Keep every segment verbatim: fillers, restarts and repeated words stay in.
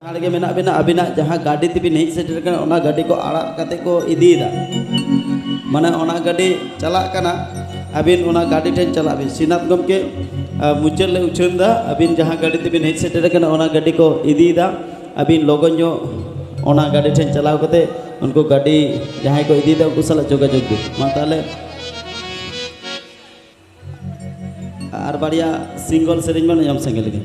ᱡᱟᱦᱟᱸ ᱨᱮᱜᱮ ᱢᱮᱱᱟᱜ ᱵᱤᱱᱟ, ᱟᱹᱵᱤᱱᱟᱜ ᱡᱟᱦᱟᱸ ᱜᱟᱹᱰᱤ ᱛᱮᱵᱤᱱ ᱦᱮᱡ ᱥᱮᱴᱮᱨ ᱠᱟᱱᱟ, ᱚᱱᱟ ᱜᱟᱹᱰᱤ ᱠᱚ ᱟᱲᱟᱜ ᱠᱟᱛᱮ ᱠᱚ ᱤᱫᱤᱭᱮᱫᱟ᱾ ᱢᱟᱱᱮ ᱚᱱᱟ ᱜᱟᱹᱰᱤ ᱪᱟᱞᱟᱜ ᱠᱟᱱᱟ, ᱟᱹᱵᱤᱱ ᱚᱱᱟ ᱜᱟᱹᱰᱤ ᱴᱷᱮᱱ ᱪᱟᱞᱟᱜ ᱵᱤᱱ᱾ ᱥᱨᱤᱱᱟᱛᱷ ᱜᱚᱢᱠᱮ, ᱟᱨ ᱢᱩᱪᱟᱹᱫ ᱞᱮ ᱩᱪᱷᱟᱹᱱ ᱮᱫᱟ, ᱟᱹᱵᱤᱱ ᱡᱟᱦᱟᱸ ᱜᱟᱹᱰᱤ ᱛᱮᱵᱤᱱ ᱦᱮᱡ ᱥᱮᱴᱮᱨ ᱠᱟᱱᱟ, ᱚᱱᱟ ᱜᱟᱹᱰᱤ ᱠᱚ ᱤᱫᱤᱭᱮᱫᱟ᱾ ᱟᱹᱵᱤᱱ ᱞᱚᱜᱚᱱ ᱧᱚᱜ ᱚᱱᱟ ᱜᱟᱹᱰᱤ ᱴᱷᱮᱱ ᱪᱟᱞᱟᱣ ᱠᱟᱛᱮ ᱩᱱᱠᱩ ᱜᱟᱹᱰᱤ ᱡᱟᱦᱟᱸᱭ ᱠᱚ ᱤᱫᱤᱭᱮᱫᱟ, ᱩᱱᱠᱩ ᱥᱟᱞᱟᱜ ᱡᱳᱜᱟᱡᱳᱜᱽ ᱵᱤᱱ᱾ ᱢᱟ ᱛᱟᱦᱚᱞᱮ ᱟᱨ ᱵᱟᱨᱭᱟ ᱥᱤᱝᱜᱚᱞ ᱥᱮᱨᱮᱧ ᱵᱚᱱ ᱟᱸᱡᱚᱢ ᱥᱟᱸᱜᱮ ᱞᱮᱜᱮ᱾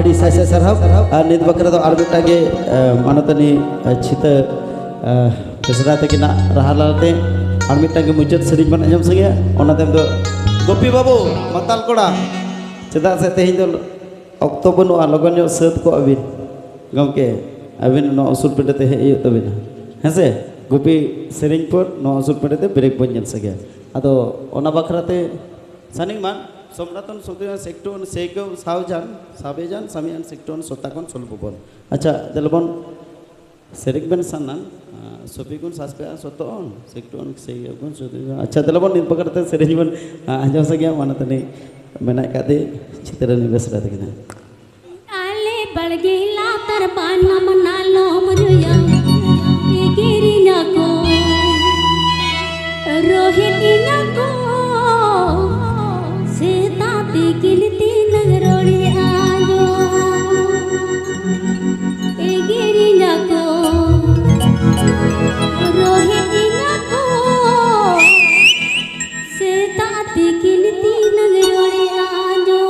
ᱟᱹᱰᱤ ᱥᱟᱭ ᱥᱟᱭ ᱥᱟᱨᱦᱟᱣ᱾ ᱟᱨ ᱱᱤᱛ ᱵᱟᱠᱷᱨᱟ ᱫᱚ ᱟᱨ ᱢᱤᱫᱴᱟᱝ ᱜᱮ, ᱮ, ᱢᱟᱱᱚᱛᱟᱱᱤ, ᱮ, ᱪᱷᱤᱛᱟᱹ, ᱮ, ᱵᱮᱥᱨᱟ ᱛᱟᱹᱠᱤᱱᱟᱜ ᱨᱟᱦᱟ ᱞᱟᱞᱟᱛᱮ ᱟᱨ ᱢᱤᱫᱴᱟᱝ ᱜᱮ ᱢᱩᱪᱟᱹᱫ ᱥᱮᱨᱮᱧ ᱵᱚᱱ ᱟᱸᱡᱚᱢ ᱥᱟᱸᱜᱮᱭᱟ᱾ ᱚᱱᱟ ᱛᱟᱭᱚᱢ ᱫᱚ ᱜᱳᱯᱤ ᱵᱟᱹᱵᱩ, ᱢᱟᱛᱟᱞ ᱠᱚᱲᱟ, ᱪᱮᱫᱟᱜ ᱥᱮ ᱛᱮᱦᱮᱧ ᱫᱚ ᱚᱠᱛᱚ ᱵᱟᱹᱱᱩᱜᱼᱟ, ᱞᱚᱜᱚᱱ ᱧᱚᱜ ᱥᱟᱹᱛ ᱠᱚᱜ ᱟᱹᱵᱤᱱ ᱜᱚᱢᱠᱮ, ᱟᱹᱵᱤᱱ ᱱᱚᱣᱟ ᱩᱥᱩᱞ ᱯᱤᱸᱰᱟᱹ ᱛᱮ ᱦᱮᱡ ᱦᱩᱭᱩᱜ ᱛᱟᱹᱵᱤᱱᱟ, ᱦᱮᱸ ᱥᱮ? ᱜᱩᱯᱤ ᱥᱮᱨᱮᱧ ᱯᱚᱨ ᱱᱚᱣᱟ ᱩᱥᱩᱞ ᱯᱤᱸᱰᱟᱹ ᱛᱮ ᱵᱨᱮᱠ ᱵᱚᱱ ᱧᱮᱞ ᱥᱟᱸᱜᱮᱭᱟ᱾ ᱟᱫᱚ ᱚᱱᱟ ᱵᱟᱠᱷᱨᱟ ᱛᱮ ᱥᱟᱱᱤᱝ ᱢᱟᱱ ᱥᱚᱢᱨᱟᱛᱚᱱ ᱥᱚᱢᱨᱟᱛᱚᱱ ᱥᱮᱠᱴᱚᱱ ᱥᱮᱠᱚ ᱥᱟᱣᱡᱟᱱ ᱥᱟᱵᱮᱡᱟᱱ ᱥᱟᱢᱤᱭᱟᱱ ᱥᱮᱠᱴᱚᱱ ᱥᱚᱛᱟᱠᱚᱱ ᱥᱚᱞᱵᱚᱵᱚᱱ᱾ ᱟᱪᱪᱷᱟ, ᱫᱮᱞᱟ ᱵᱚᱱ ᱥᱮᱨᱮᱧ ᱵᱮᱱ ᱥᱟᱱᱟᱱ, ᱟᱨ ᱥᱚᱯᱤ ᱠᱚᱱ ᱥᱟᱥᱯᱮ ᱟᱨ ᱥᱚᱛᱚ ᱚᱱ, ᱥᱮᱠᱴᱩ ᱚᱱ ᱥᱮᱭ ᱠᱚᱱ ᱥᱚᱛᱚ ᱚᱱ᱾ ᱟᱪᱪᱷᱟ, ᱫᱮᱞᱟ ᱵᱚᱱ ᱱᱤᱛ ᱵᱟᱠᱷᱨᱟ ᱛᱮ ᱥᱮᱨᱮᱧ ᱵᱚᱱ, ᱟ, ᱟᱸᱡᱚᱢ ᱥᱟᱸᱜᱮᱭᱟ᱾ ᱢᱟᱱᱚᱛᱟᱱᱤ ᱢᱮᱱᱟᱜ ᱟᱠᱟᱫ ᱛᱮ ᱪᱤᱛᱨᱟᱹ ᱱᱤᱵᱮᱥ ᱨᱮ ᱛᱟᱹᱠᱤᱱᱟ᱾ ᱟᱞᱮ ᱵᱟᱲᱜᱮ ᱞᱟᱛᱟᱨ ᱵᱟᱱᱟᱢ ᱱᱟᱞᱚᱢ ᱨᱩᱭᱟ, ᱮᱜᱮᱨᱤᱧᱟ ᱠᱚ, ᱨᱳᱦᱮᱫᱤᱧᱟ ᱠᱚ, ᱥᱮᱛᱟ ᱛᱤᱠᱤᱱ ᱛᱤᱱᱟᱹᱜ ᱨᱚᱲᱮᱜᱼᱟ ᱧᱚ᱾ ᱮᱜᱮᱨᱤᱧᱟ ᱠᱚ, ᱨᱳᱦᱮᱫᱤᱧᱟ ᱠᱚ, ᱥᱮᱛᱟᱜ ᱛᱤᱠᱤᱱ ᱛᱤᱱᱟᱹᱜ ᱨᱚᱲᱮᱜᱼᱟ ᱧᱚ᱾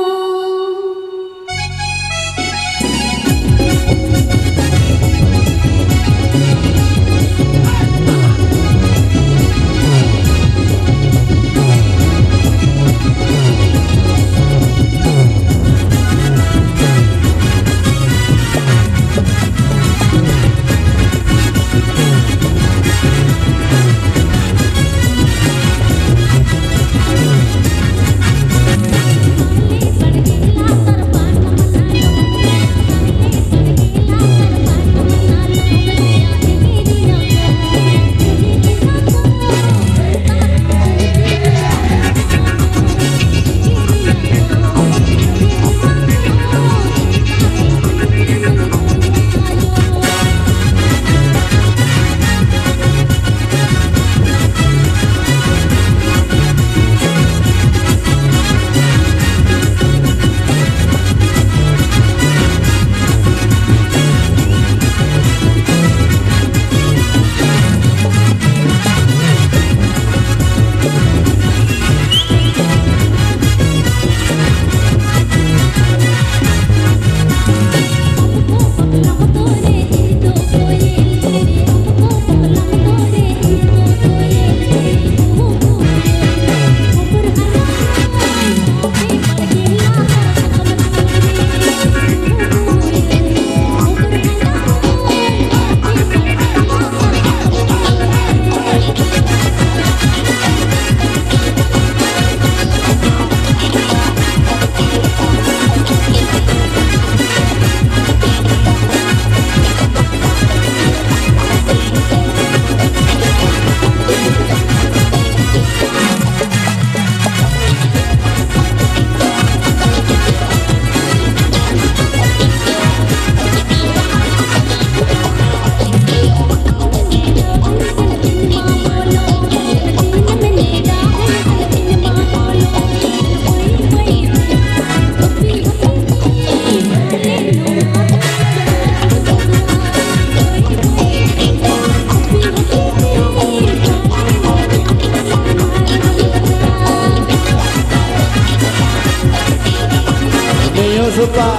New Super.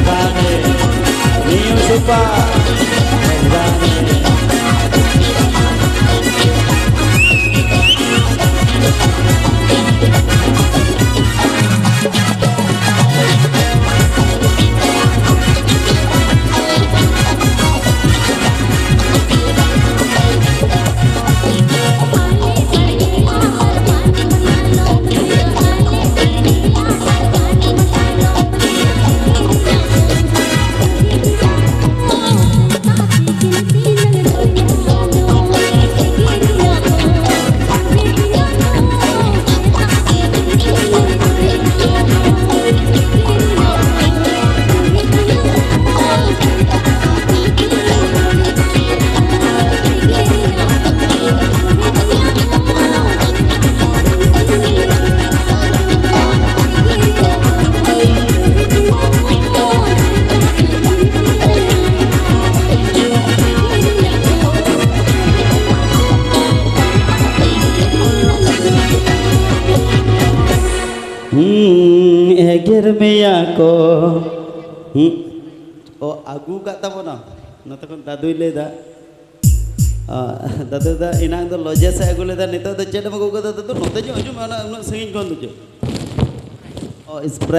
Dane. New Super. Dane. ᱦᱩᱸ, ᱮᱜᱮᱨ ᱢᱮᱭᱟ ᱠᱚ᱾ ᱦᱩᱸ᱾ ᱚ, ᱟᱹᱜᱩ ᱠᱟᱜ ᱛᱟᱵᱚᱱᱟ᱾ ᱱᱚᱛᱮ ᱠᱷᱚᱱ ᱫᱟᱫᱩᱭ ᱞᱟᱹᱭᱫᱟ᱾ ᱚ, ᱫᱟᱫᱩ ᱫᱚ ᱮᱱᱟᱝ ᱫᱚ ᱞᱚᱡᱮᱥ ᱮ ᱟᱹᱜᱩ ᱞᱮᱫᱟ, ᱱᱤᱛᱚᱜ ᱫᱚ ᱪᱮᱫ ᱮᱢ ᱟᱹᱜᱩ ᱠᱟᱫᱟ ᱫᱟᱫᱩ? ᱱᱚᱛᱮ ᱧᱚᱜ ᱦᱤᱡᱩᱜ ᱢᱮ, ᱚᱱᱟ ᱩᱱᱟᱹᱜ ᱥᱟᱺᱜᱤᱧ ᱠᱷᱚᱱ ᱫᱚ ᱪᱮᱫ? ᱚ, ᱥᱯᱨᱟᱭᱤᱴ᱾